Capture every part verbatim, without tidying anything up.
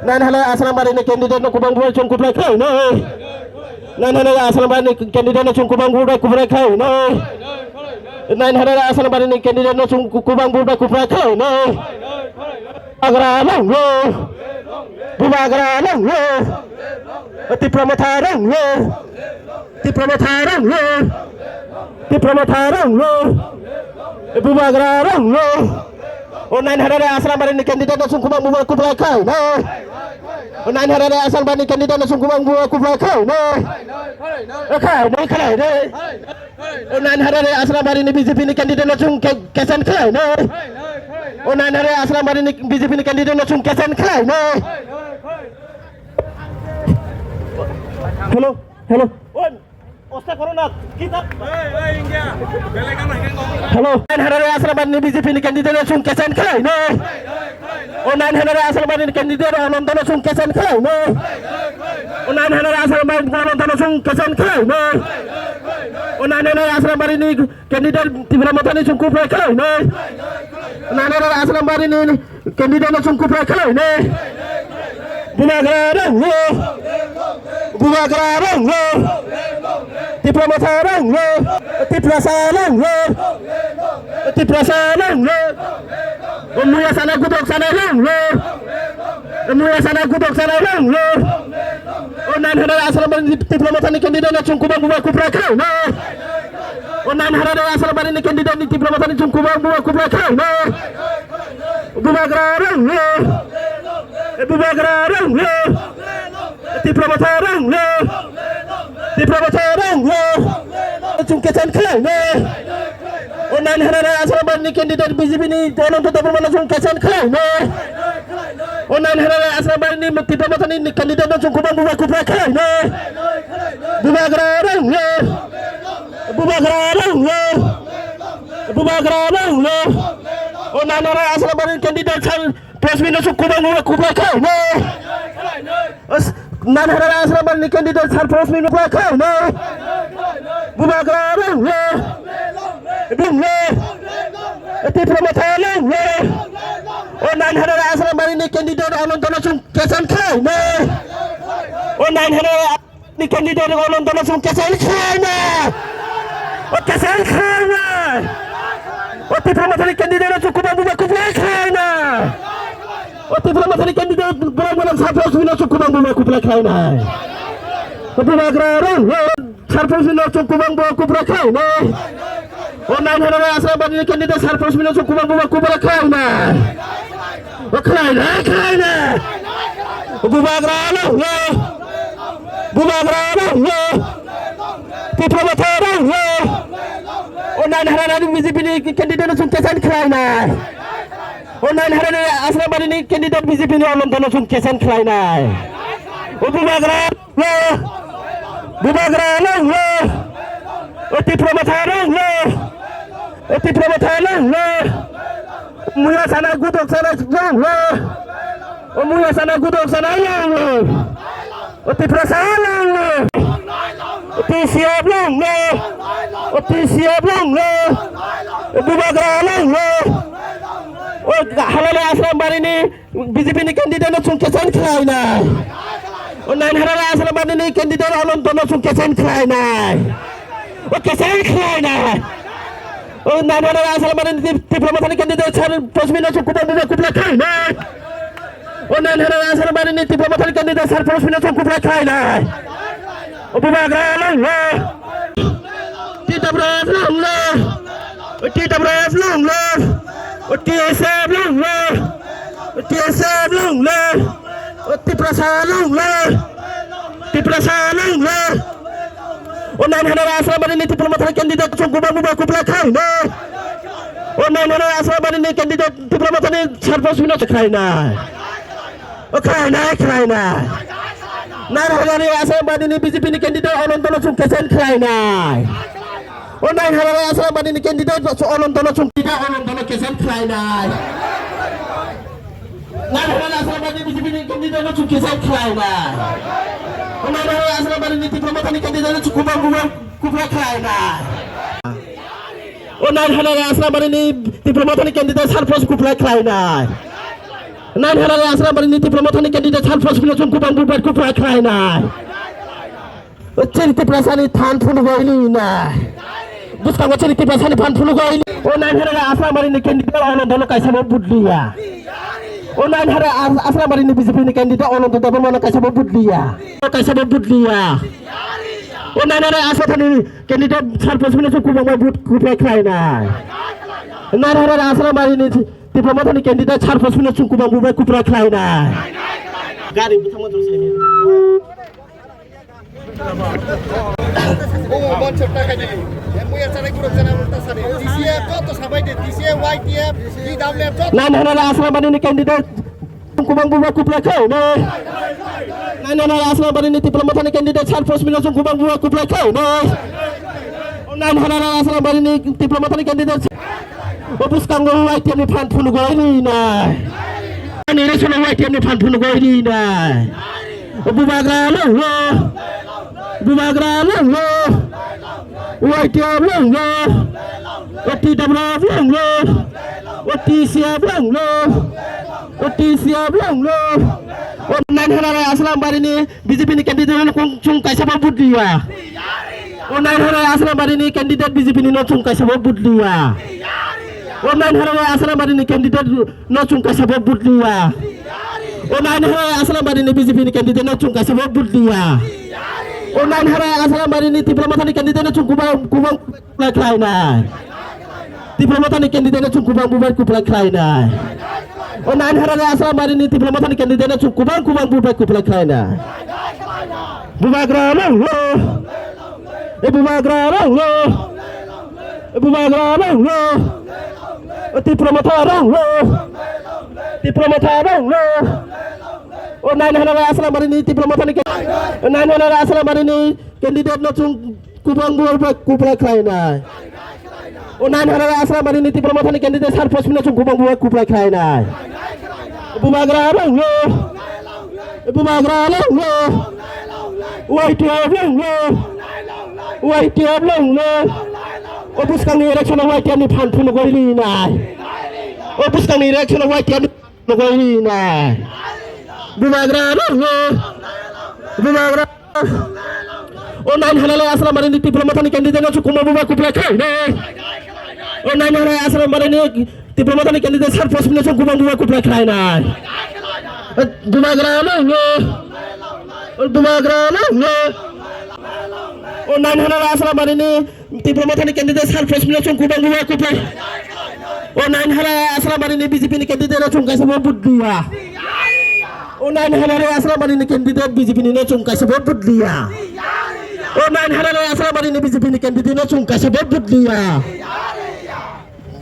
Nine hundred Asrambari ni candidate no kubang bubai chwng kuplai khlainai. Nine hundred Asrambari ni candidate no chwng kubang bubai kuplai khlainai. Nine hundred Asrambari ni candidate no chwng ku-, kubang bubai kuplai khlainai. Bubagra rang lo. Bubagra rang lo. Tipra Motha rang lo. Tipra Motha rang lo. Tipra Motha rang lo. Bubagra rang lo. O nine hundred Asrambari ni candidate no chwng kubang bubai kuplai khlainai. O nine hundred Asrambari ni candidate no chwng kubang bubai kuplai khlainai. Khlainai, khlainai. O nine hundred Asrambari ni B J P ni candidate no chwng ke-, kesen khlainai. O nine hundred Asrambari ni B J P ni candidate no chwng kesen khlainai. Hello, hello. Osta corona, kita. Hello, nine hundred Asrambari ni B J P ni candidate no chwng kesen khlainai. O nine hundred Asrambari ni candidate Ananto no chwng kesen khlainai. O nine hundred Asrambari ni Ananto no chwng kesen khlainai. O nine hundred Asrambari ni candidate Tipra Motha ni chwng kuplai khlainai. Nine hundred Asrambari ni candidate no chwng kuplai khlainai. Bubagra rang lo. Bubagra rang lo. Tipra Motha rang lo. Tiprasa rang lo. Tiprasa rang lo. O muya sana gudok sana rang lo. O muya sana gudok sana rang lo. O nine hundred Asrambari ni Tipra Motha ni candidate no chwng kubang bubai kuplai khlainai. O nine hundred Asrambari ni candidate ni Tipra Motha ni chwng kubang bubai kuplai khlainai. Bubagra rang lo. Bubagra rang lo. Tipra Motha rang lo. Tipra Motha rang lo. Chwng kesen khlainai. O nine hundred Asrambari ni candidate B J P ni Ananto Debbarma no chwng kesen khlainai. O nine hundred Asrambari ni Tipra Motha ni candidate no chwng kubang bubai kuplai khlainai. Bubagra rang lo. Bubagra rang lo. Bubagra rang lo. O nine hundred Asrambari ni candidate sir Prasmino chwng kubang bubai kuplai khlainai. Nine hundred Asrambari ni candidate sir Prasmino kuplai khlainai. Bubagra rang lo. Rang lo. Tipra Motha rang lo. O nine hundred Asrambari ni candidate Ananto no chwng kesen khlainai. O nine hundred ni candidate Ananto no chwng kesen khlainai. O kesen khlainai. O Tipra Motha ni candidate no chwng kubang bubai kuplai khlainai. O Tipra Motha ni candidate borok borok sir Prasmino chwng kubang bubai kuplai khlainai. O Bubagra rang lo. Sir Prasmino chwng kubang bubai kuplai khlainai. O nine hundred Asrambari ni candidate sir Prasmino chwng kubang bubai kuplai khlainai. O khlainai, khlainai. Bubagra rang lo. Bubagra rang lo. Tipra Motha rang lo. O nine hundred B J P ni candidate no chwng kesen khlainai. O nine hundred Asrambari ni candidate B J P ni Ananto no chwng kesen khlainai. O Bubagra lo. Bubagra rang lo. O Tipra Motha rang lo. O Tipra Motha rang lo. Muya sana gudok sana rang lo. O muya sana gudok sana rang lo. O Tiprasa rang lo. O T C F rang lo. O T C F rang lo. O Bubagra rang lo. O halale Asrambari ni B J P ni candidate no chwng kesen khlainai. O nine hundred Asrambari ni candidate Ananto no chwng kesen khlainai. O kesen khlainai. O nine hundred Asrambari ni Tipra Motha ni candidate sir Prasmino chwng kubang bubai kuplai khlainai. O nine hundred Asrambari ni Tipra Motha ni candidate sir Prasmino chwng kuplai khlainai. O Bubagra rang lo. T W F rang lo. T W F rang lo. T S F rang lo. T S F rang lo. Tiprasa rang lo. Tiprasa rang lo. O nine hundred Asrambari ni Tipra Motha ni candidate chwng kubang bubai kuplai khlainai. O nine hundred Asrambari ni candidate Tipra Motha ni sir Prasmino chwng khlainai. O khlainai, khlainai. Nine hundred Asrambari ni B J P ni candidate Ananto no chwng kesen khlainai. O nine hundred Asrambari ni candidate Ananto no chwng, Ananto no kesen khlainai. Nine hundred Asrambari ni B J P ni candidate no chwng kesen khlainai. O nine hundred Asrambari ni Tipra Motha ni candidate no chwng kubang kubang kuplai khlainai. O nine hundred Asrambari ni Tipra Motha ni candidate sir Prasmino kuplai khlainai. Nine Harar Asrambari ni Tipra Mothani candidate Sir Prasmino chwng kubang bubai kubra khlainai. Chini Tiprasani phan phunugwi nai. Bwskango chini Tiprasani phan phunugwi. O Nine Harar Asrambari ni candidate Anandono kaisabo budliya. O Nine Harar As-, Asrambari ni B J P ni candidate Anando Debbarmano kaisabo budliya. Kaisabo budliya. O Nine Harar Asrambari ni candidate Sir Prasmino chwng kubang bai vote kubra khlainai. Nine Harar Asrambari ni Tipra Mothani candidate Sir Prasmino chwng kubang bubai kubra khlainai. Gari bwthang motor sai. Omo bon chepta khai di. Muya chana guru chana ulta sari. T C F joto sabai de, T C F, Y T F, T W F joto. Nine Harar Asrambari ni candidate kubang bubai kubra khlainai. Nine Harar Asrambari ni Tipra Mothani candidate Sir Prasmino chwng kubang bubai kubra khlainai. Nine Harar Asrambari ni Tipra Mothani candidate. O bwskango Y T F ni phan phunugwi nai. Ani resolo Y T F ni phan phunugwi nai. O bubagra longlo. Bubagra longlo. Y T F longlo. O T W F longlo. O T C F longlo. O T C F longlo. O Nine Harar Asrambari ni B J P ni candidate no kung chwng kaisa bo vote liya. O Nine Harar Asrambari ni candidate B J P ni no chwng kaisa bo vote liya. O Nine Harar Asrambari ni candidate no chwng kaisa bo vote liya. O Nine Harar Asrambari ni B J P ni candidate no chwng kaisa bo vote liya. O Nine Harar Asrambari ni Tipra Mothani candidate no chwng kubang kubang khlainai. Tipra Mothani candidate no chwng kubang bubai kubla khlainai. O Nine Harar Asrambari ni Tipra Mothani candidate no chwng kubang kubang bubai kubla khlainai. Bubagra ronglo. E bubagra ronglo. E bubagra ronglo. O Tipra Motha ronglo. Tipra Motha ronglo. O Nine Harar Asrambari ni Tipra Mothani can-, o Nine Harar Asrambari ni candidate no chwng kubang bubai kubla khlainai. O Nine Harar Asrambari ni Tipra Mothani candidate Sir Prasmino chwng kubang bubai kubla khlainai. Bubagra ronglo. Bubagra ronglo. Y T F ronglo. Y T F ronglo. O bwskangni election o Y T F ni phan phunugwi nai. O bwskangni election o Y T F ni Nugwi nai. Bubagra ronglo. Bubagra. O Nine Harar Asrambari ni Tipra Mothani candidate no chwng kubang bubai kubla khlainai. O Nine Harar Asrambari ni Tipra Mothani candidate Sir Prasmino chwng kubang bubai kubla khlainai. Bubagra ronglo. Bubagra ronglo. O Nine Harar Asrambari ni Tipra Mothani candidate Sir Prasmino chwng kubang bubai kubla. O Nine Harar Asrambari ni B J P ni candidate no chwng kaisa bo vote liya. O Nine Harar Asrambari ni candidate B J P ni no chwng kaisa bo vote liya. O Nine Harar Asrambari ni B J P ni candidate no chwng kaisa bo vote liya.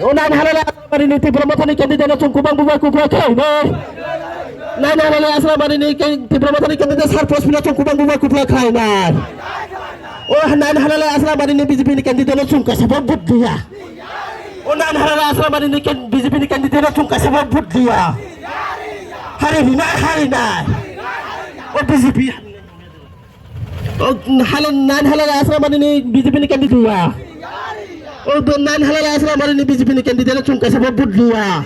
O Nine Harar Asrambari ni Tipra Mothani candidate no chwng kubang bubai kubla khlainai. Nine Harar Asrambari ni can-, Tipra Mothani candidate Sir Prasmino chwng kubang bubai kubla khlainai. O Nine Harar Asrambari ni B J P ni candidate no chwng kaisa bo vote liya. O Nine Harar Asrambari ni can-, B J P ni candidate no chwng kaisa bo vote liya. Hari rinai, hari nai. O B J P. O hala Nine Harar Asrambari ni B J P ni candidate ya. O Nine Harar Asrambari ni B J P ni candidate no chwng kaisa bo vote liya.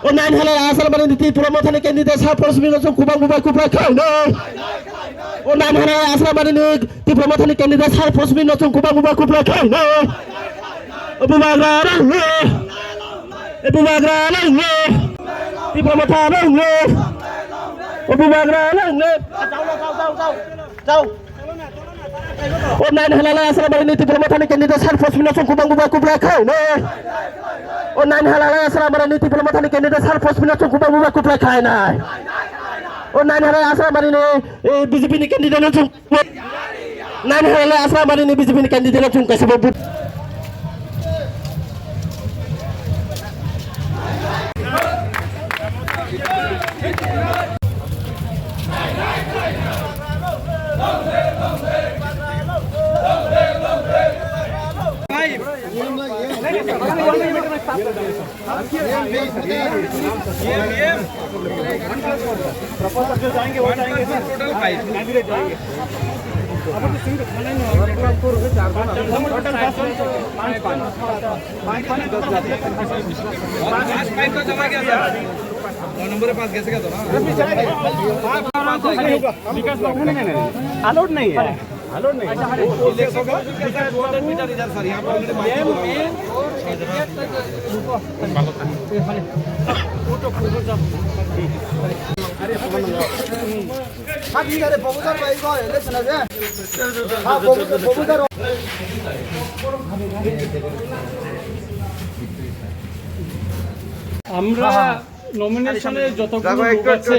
O Nine Harar Asrambari ni Tipra Mothani candidate Sir Prasmino chwng kubang bubai kubla khlainai. O Nine Harar Asrambari ni Tipra Mothani candidate Sir Prasmino chwng kubang bubai kubla khlainai. O bubagra ronglo. E bubagra ronglo. Tipra Motha ronglo. O bubagra ronglo. O Nine Harar Asrambari ni Tipra Mothani candidate Sir Prasmino chwng kubang bubai kubla khlainai. O Nine Harar Asrambari ni Tipra Mothani candidate Sir Prasmino chwng kubang bubai kubla khlainai. O Nine Harar Asrambari ni, eh, B J P ni candidate no chwng Nine Harar Asrambari ni B J P ni candidate no chwng kaisa bo vote. नौ नंबर पास कैसे का था ना? अलाउड नहीं है, अलाउड नहीं है। इलेक्शन का दो हंड्रेड मीटर इधर सर, यहाँ पर already माइक। আমরা নমিনেশনে যতগুলো লোক আছে,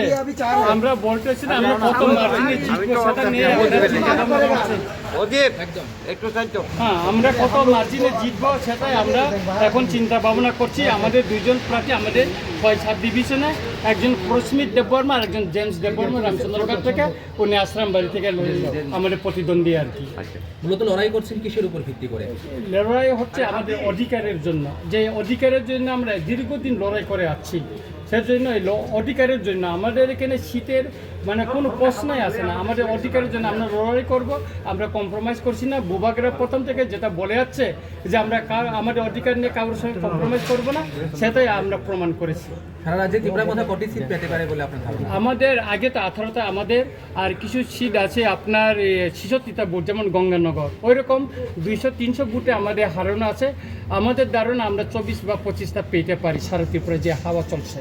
আমরা বলতেছি না আমরা কত মার্জিনে জিতবো, সেটা নিয়ে আমরা চিন্তা ভাবনা করছি। হ্যাঁ, আমরা কত মার্জিনে জিতবো সেটাই আমরা এখন চিন্তা ভাবনা করছি। আমাদের দুইজন প্রার্থী আমাদের ছয় সাত ডিভিশনে, একজন প্রস্মিত দেববর্মা আর একজন জেমস দেববর্মা রামচন্দ্রগড় থেকে, উনি আশ্রম বাড়ি থেকে আমাদের প্রতিদ্বন্দ্বী আর কি। আচ্ছা। মূলত লড়াই করছেন কিসের উপর ভিত্তি করে? লড়াই হচ্ছে আমাদের অধিকারের জন্য, যে অধিকারের জন্য আমরা দীর্ঘদিন লড়াই করে আসছি। সেজন্য এই ল-, অধিকারের জন্য আমাদের এখানে সিটের মানে কোনো প্রশ্নই আসে না। আমাদের অধিকারের জন্য আমরা লড়াই করব, আমরা কম্প্রোমাইজ করছি না। বুবাগরা প্রথম থেকে যেটা বলে যাচ্ছে যে আমরা কা-, আমাদের অধিকার নিয়ে কারোর সঙ্গে কম্প্রোমাইজ করব না, সেটাই আমরা প্রমাণ করেছি। সারা রাজ্যে ত্রিপুরা মথা কটি সিট পেতে পারে বলে আপনার ধারণা? আমাদের আগে তো আঠারোটা আমাদের, আর কিছু সিট আছে আপনার, এ, ছেষট্টিটা বুথ, যেমন গঙ্গানগর, ওইরকম দুইশো তিনশো বুথে আমাদের হারানো আছে। আমাদের ধারণা আমরা চব্বিশ বা পঁচিশটা পেতে পারি সারা ত্রিপুরা যে হাওয়া চলছে।